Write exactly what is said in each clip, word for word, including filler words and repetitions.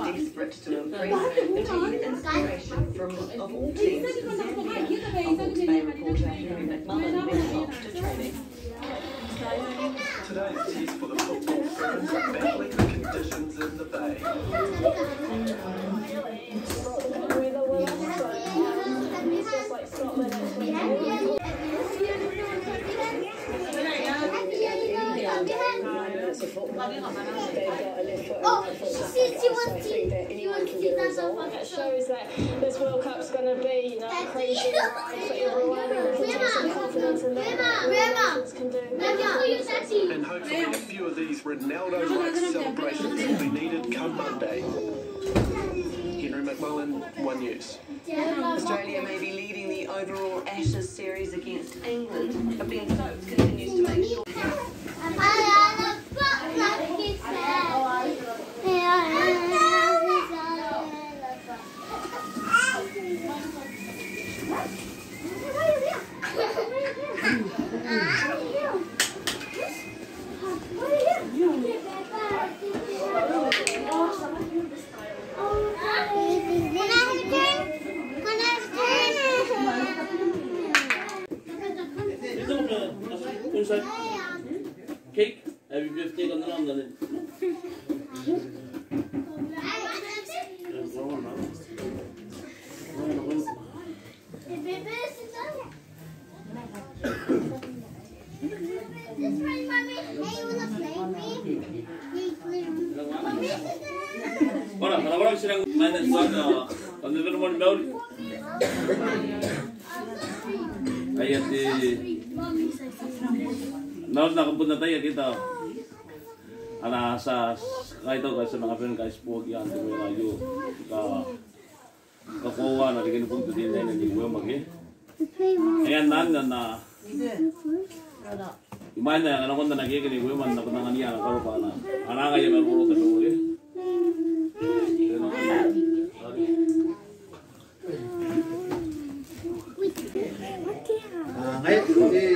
Desperate to impress and to get inspiration from, of all teams, Zambia. Our Hawke's Bay reporter Henry McMullen went off to training. Today's test for the football ferns are battling the conditions in the bay. Oh, she, she wants to, she wants to see that. That shows that this World Cup's gonna be, you know, a crazy ride for everyone. Everyone takes some confidence in that. Grandma, Grandma, what the Grandma. And hopefully a few of these Ronaldo-like celebrations will be needed come Monday. Henry McMullen, One News. Australia may be leading the overall Ashes series against England, but Ben Stokes continues to make sure. Cake, happy birthday, kan na nang dane. Ora, ora, ora, sira mai na tuanga, kan na beno moni mauri. Aia te, nao na kabuta tai akea te, ana sa, kaitau ka sa na kaben ka ispoki ante ko aio. Ka Ka koaua ana reke ni buki te nene ni uemake. E a nang nana. Imwaina e a nang nana keke ni uemake, nako nangania ana karokoa ana. Ana ngaia ma roro te roro. Ngaia, e, e,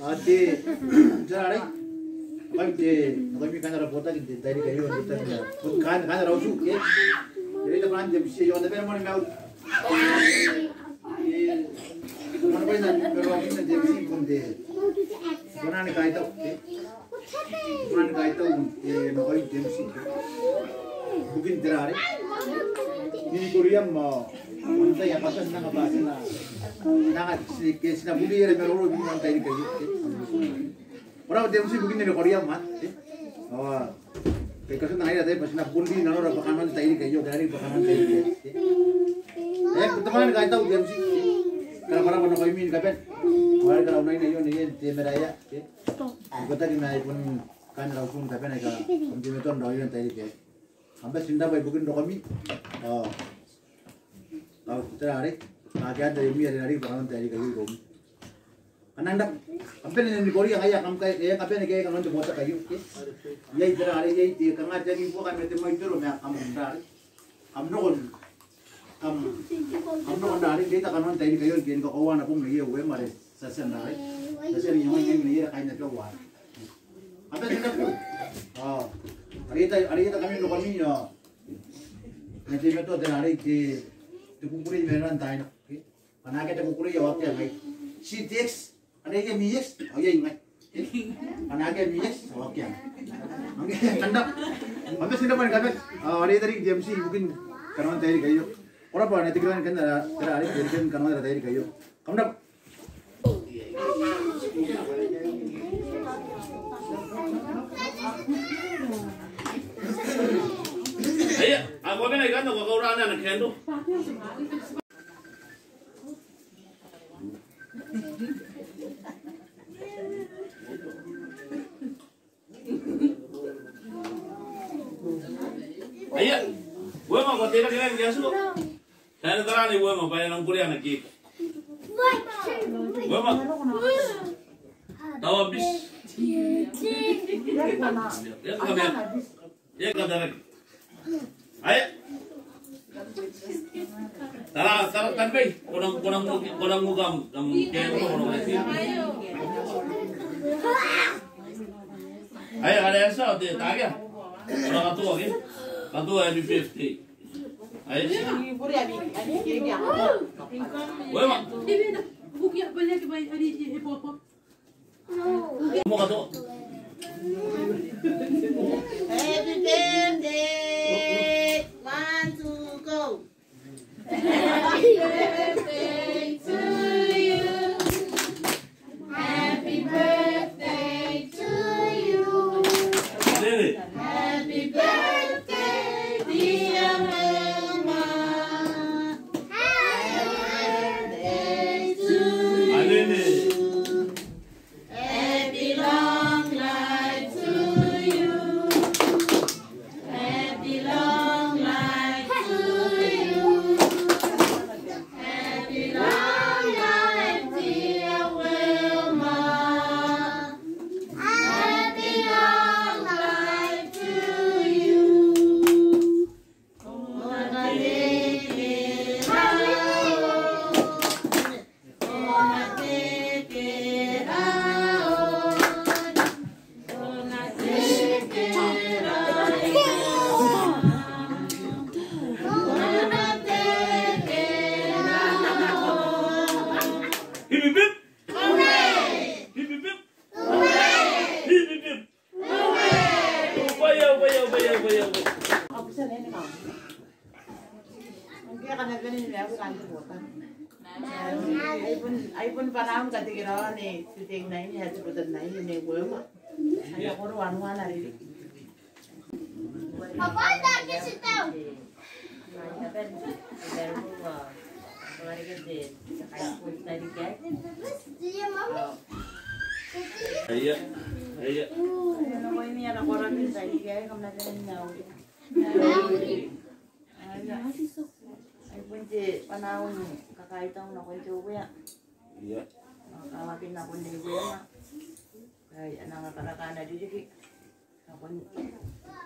Ate, tera arei? Ngkai te, ngkai mi kanga ara botaki n te tairiki aio, n te tairiki aio. Kanga, kanga ara utu, e? E reita bwanaan te M C aio, ata bera moa ni mauri. E, moa ni bwaina, bera moa ni bwaina te M C, bon te. Bwanaan kaitau, e? Bwanaan kaitau, e, nakoim te M C. Bukin tera arei? Ni koream, a, N T A, a bati n nanga bati n nanga, ti na, ke ti na buli ara maroro ibukin te tairiki aio. Ko rabwa te M C ibukin te koream, a, e? Ao kai katon ngaira te bati n buli nanora bwa kanoan te tairiki aio, tairiki bwa kanoan te tairiki aio. E, ko rabwa ni kaitau te M C. Ko rabwa, ko rabwa nakoimi ni kabane. Ko rabwa, ko rabwa nakoimi ni kabane. Ko rabwa, ko rabwa nakoimi ni kabane. Kam bati n rabwa ibukin rokomi. Ao tera arei, akea te aomwi are a riki bwa kanoan te tairiki aio iroumi. Kam na nang, kam bane ni korea ngaia, kam kai, e, kam bane ke kanoan te botaki aio, ke? Iai tera arei, iai te kanga te aki buoka ma te mwaitoro ma kam tera arei. Kam noko n, kam, kam noko n tera arei, ke te kanoan te tairiki aio, ke ni kakoaua ana bong neiei Uema are ti a tia n tera arei. Ti a tia n iangoa neiei ara kainabau. Kam bati n rabwa. Ao are I ata, are I ata kami n rokomi, ao e teimatoa tera arei te, te kukurei mai aran taina. Ngkana akea te kukurei ao akea ngai. Ti te X, are iai ami X, ao iai ngai. Ngkana akea ami X, ao akea ngai. Kam bati n rabwa ni kabane. Ao are I ata riki te M C ibukin kanoan te tairiki aio. Ko rabwa, na tikiraoi ngkanne tera arei, te riki ni kanoan te tairiki aio. Kam rabwa. Aia, a ko bane ikanne ko kaura ana kendo. Ia. Uema, ko a teirake ngke a tiko? Tara, tara ni Uema bwa e nang korea ana cake. Uema. Tau abiti. Ia, kam ia. Ia, kam taraki. Ae. Tara, tara, tara bwai. Ko nang, ko nang, ko nang kam, kam cake, ko nang cake. Ae, are e a tia te, tara. Ko nang katoa, ke? Katoa happy birthday. Ae. Uema. Happy birthday. One, two, go. Happy birthday to you. Happy birthday to you. Happy birthday, dear Wilma. Happy birthday to you. Happy long life to you. Happy long life to you. Happy long life, dear Wilma. Happy long life to you. Hip, hip, hip. Hip, hip, hip. Hip, hip, hip. Bwai ae, bwai ae, bwai ae, bwai ae, bwai ae. Ai bon, ai bon bwanaau ni katekeraoi n te tei n aine, ae te botannaine ni Uema. Ai a koro anua n ariri. Papa, Dad, sit down. Aia, aia. Aia. Ai bon te bwanaau ni kakaitau nakon te Uea. Ia. Ao kawakin nakon Nei Uema. Ai a nang karaka ana ririki. Nakon,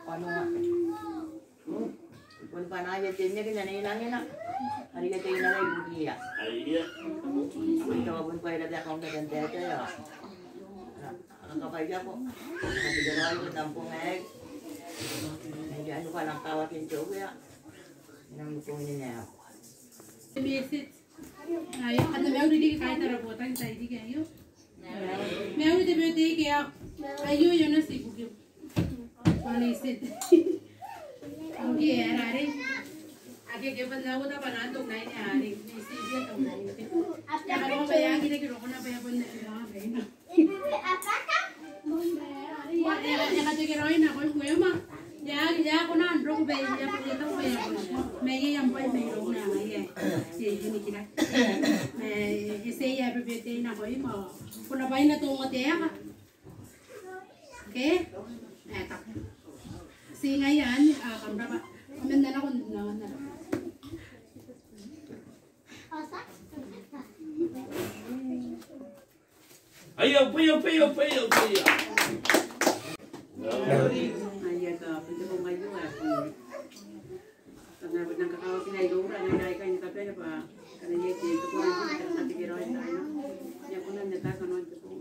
kanoa. Bon bwanaia te neke n aia nangina. Are e a tei n ara ibukiia. Aia. Bon tao bon bwaira te akaunti n te taetae. Ara, ara kabwaiako. Ara katekeraoi n te bong aei. Aia, anne ko a nang kawakin te Uea. Nang ukounenea. Message. Aia, kam na mauri riki kaain ara botaki n te tairiki aio. Mauri te birthday cake aio. Aio, aio naba ibukiu. Bwa Nei Set. Ibukiu, e aera arei? Akea, ke bwa N na uota bwa N na tau ngai arei. Nei Set, e tau ngai. E a karokoa bwa e aki reke rokona bwa e a bon aki reke rokona. E a, e a katekeraoi nakoim Uema. E a, e a kona n roko bwa e a, e a tau bwa e a kona. Ma iai am bwai mairouna ngaia. E, e nikira. Ma e, e tia ae bebete nakoim ao ko na bwaina te ongotaeka. Okay? E, tau. Ti ngaia anne, a, kam rabwa. Kam na nako n, n, n. Aia, bwaia, bwaia, bwaia, bwaia. Aia, ka, bete ko ngaio, e. Ka nang, nang kakawakina iroura, nang aikai ni kabane bwa, kanga iai te, te bong, te bong, te bong, te bong.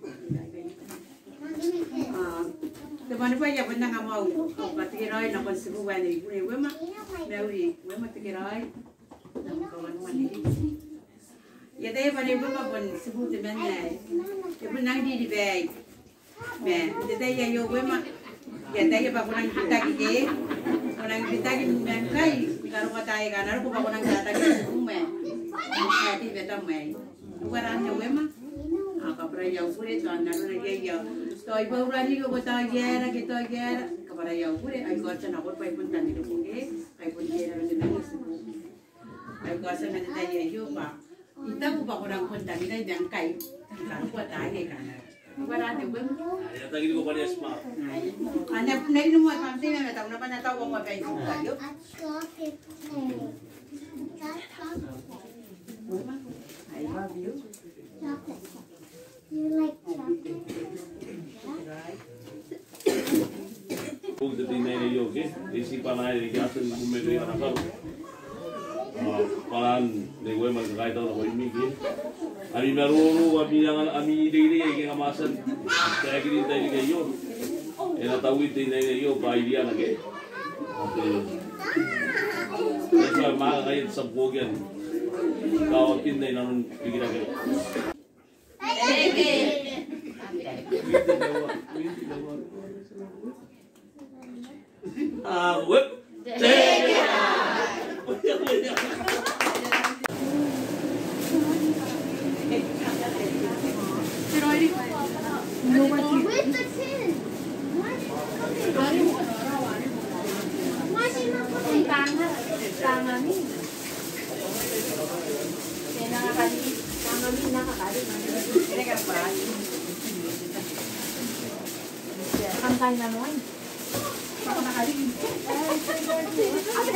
A, te bong, bwaia, bon nang amau, katekeraoi nakon tibu bwa Nei, Nei Uema, mauri, Uema tekeraoi. I ataia bwa Nei Uema bon tibu temanna ae e bon nang riribai. Ma n te tai aio Uema, I ataia bwa ko nang bitaki ke, ko nang bitaki ma ngkai, ni karokoa taai aika a na roko bwa ko nang tataki tibum ae e a tei i matam aei. Uara anne Uema, ao kabwarai au bure, tao n arona iai, tao I baura riki ko tao iera, ke tao iera, kabwarai au bure, ao I kaotia nakon bwa I bon tangiria ke, bwa I bon iera temanna tibu. Ao I kaotia n te tai aio bwa I taku bwa ko nang bon tangirai ma ngkai, ni karokoa taai aika a na roko. Ko te teinnaine aio ke, e tibwa ngai riki ato ni kume ke ana karo. Ao bwa N na uaia ma ni kakaitau nakoimi ke. Ami maroro, ami anga, ami reirei aike kam a tia n taekin n te tairiki aio. E na taui te teinnaine aio bwa iriana ke. Ao te, e tibwa mwaaka ngkai te tia buokia ni kawakin te inanon rikirake.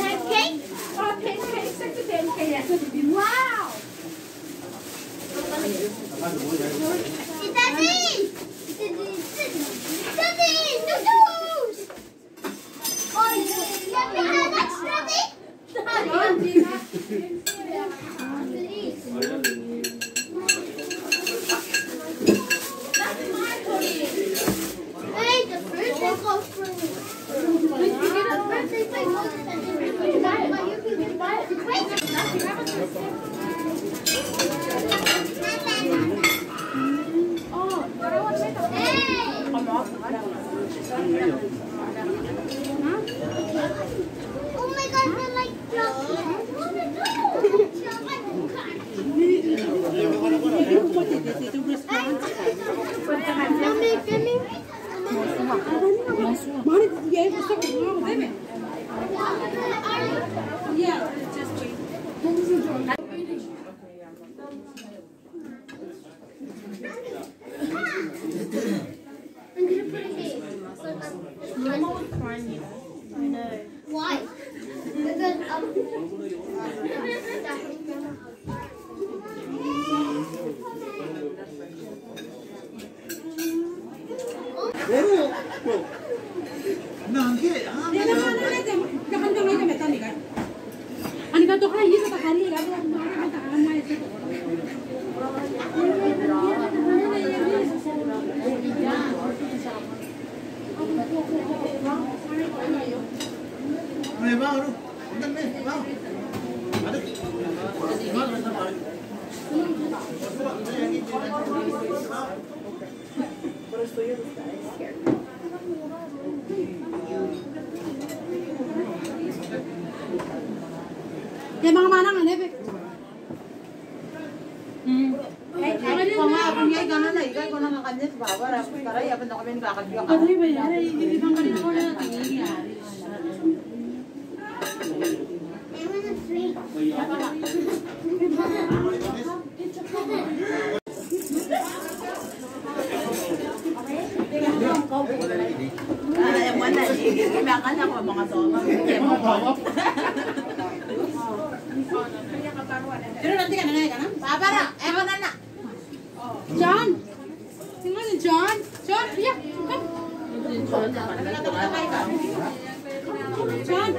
Pancake? Oh, pancake. Such a pancake. Wow. Daddy! Daddy! Daddy! Noodles! Oh my God, they're like chocolate. Mommy, give me. Yeah, just wait. I'm gonna put it here. It's like I'm, it's like, I know. Why? Because, um, John. John. John, yeah, come. John.